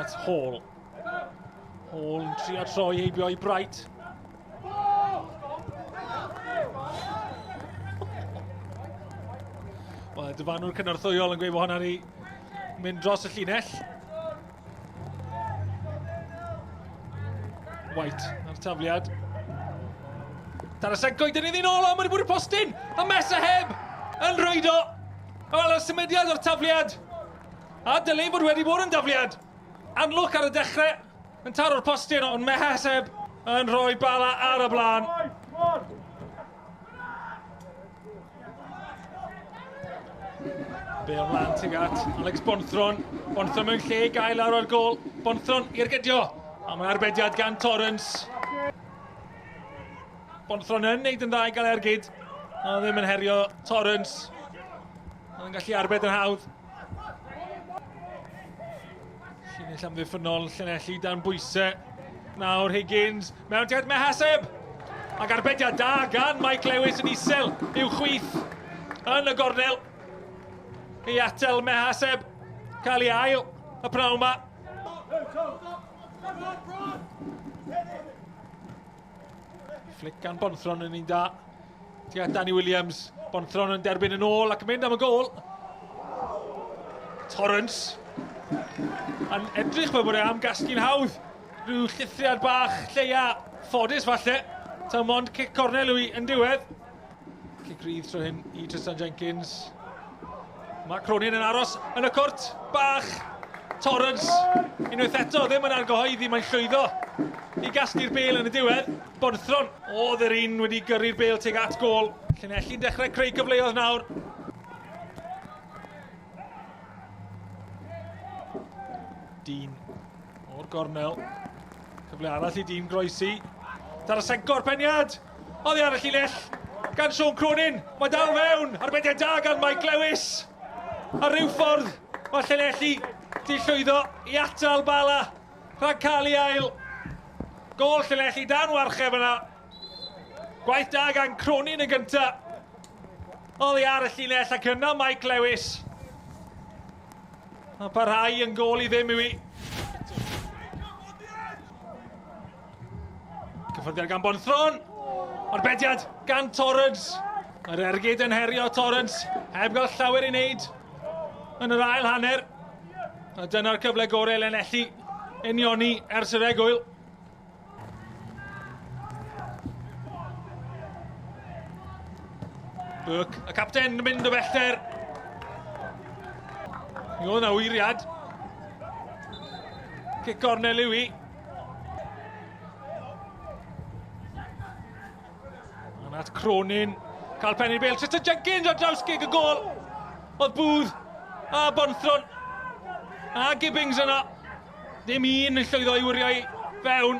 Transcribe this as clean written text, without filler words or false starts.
at Hall. Hall yn trio troi heibio i Bright. Wel, dyfanwr cynorthwyol yn gweud bod hwnna wedi mynd dros y llinell. White ar tafliad. Tarasenko i dynnu ddyn ôl, ond mae wedi bod y postyn! A Mesa heb yn rwydo! Wel, y symudiad o'r tafliad. A dylai fod wedi bod yn dafliad. Anlwc ar y dechrau, yn taro'r postyn, ond Mehaseb yn rhoi Bala ar y blaen. Bale mlaen tuag at Alex Bonthron. Bonthron mewn lle i gael lawr o'r gol. Bonthron i'r gydio. A mae'n arbediad gan Torrance. Bonthron yn neud yn dda i gael ergyd. A ddim yn herio Torrance. Ond yn gallu arbed yn hawdd. Llinell amddiffynnol Llanelli dan bwysau. Nawr Higgins mewn tuag at Mehaseb. Ac arbediad da gan Mike Lewis yn isel i'w chwith yn y gornel. I atal Mehaseb cael ei ail y pnawn yma. Flick gan Bonthron yn un da. Tuag at Danny Williams. Bonthron yn derbyn yn ôl ac yn mynd am y gôl. Torrance. Yn edrych fel bod e am gasglu'n hawdd. Rhyw llithriad bach lleia ffodus falle. Taw mond cic cornel yw i yn diwedd. Cic rydd tro hyn i Tristan Jenkins. Mae Cronin yn aros yn y cwrt bach. Torrance, unwaith eto, ddim yn argyhoeddi, mae'n llwyddo i gasglu'r bel yn y diwedd. Bonthron oedd yr un wedi gyrru'r bel tuag at gôl. Llanelli'n dechrau creu cyfleoedd nawr. Dyn o'r gornel. Cyfle arall i dîm groesi. Tarasenko'r peniad! Oddi ar y llinell gan Sean Cronin. Mae dal fewn. Arbediad da gan Mike Lewis. A rhyw ffordd mae Llanelli di llwyddo i atal Bala rhag cael ei ail. Gôl Llanelli dan warcheb yna. Gwaith da gan Cronin yn gynta. Oddi ar y llinell ac yna Mike Lewis. Mae parhau yn gôl i ddim yw i. Cyffyrddiad gan Bonthron. Arbediad gan Torrance. Mae'r ergyd yn herio Torrance. Heb gael llawer i wneud yn yr ail hanner. A dyna'r cyfle gorau Llanelli unioni ers yr egwyl. Burke, y capten yn mynd o bellter. Mi oedd yna wyriad. Cic gornel yw i. Yn at Cronin. Cael pen i'r bel. Tristan Jenkins ar draws gig y gol. Oedd Booth a Bonthron a Gibbings yna. Dim un yn llwyddo i wiriau fewn.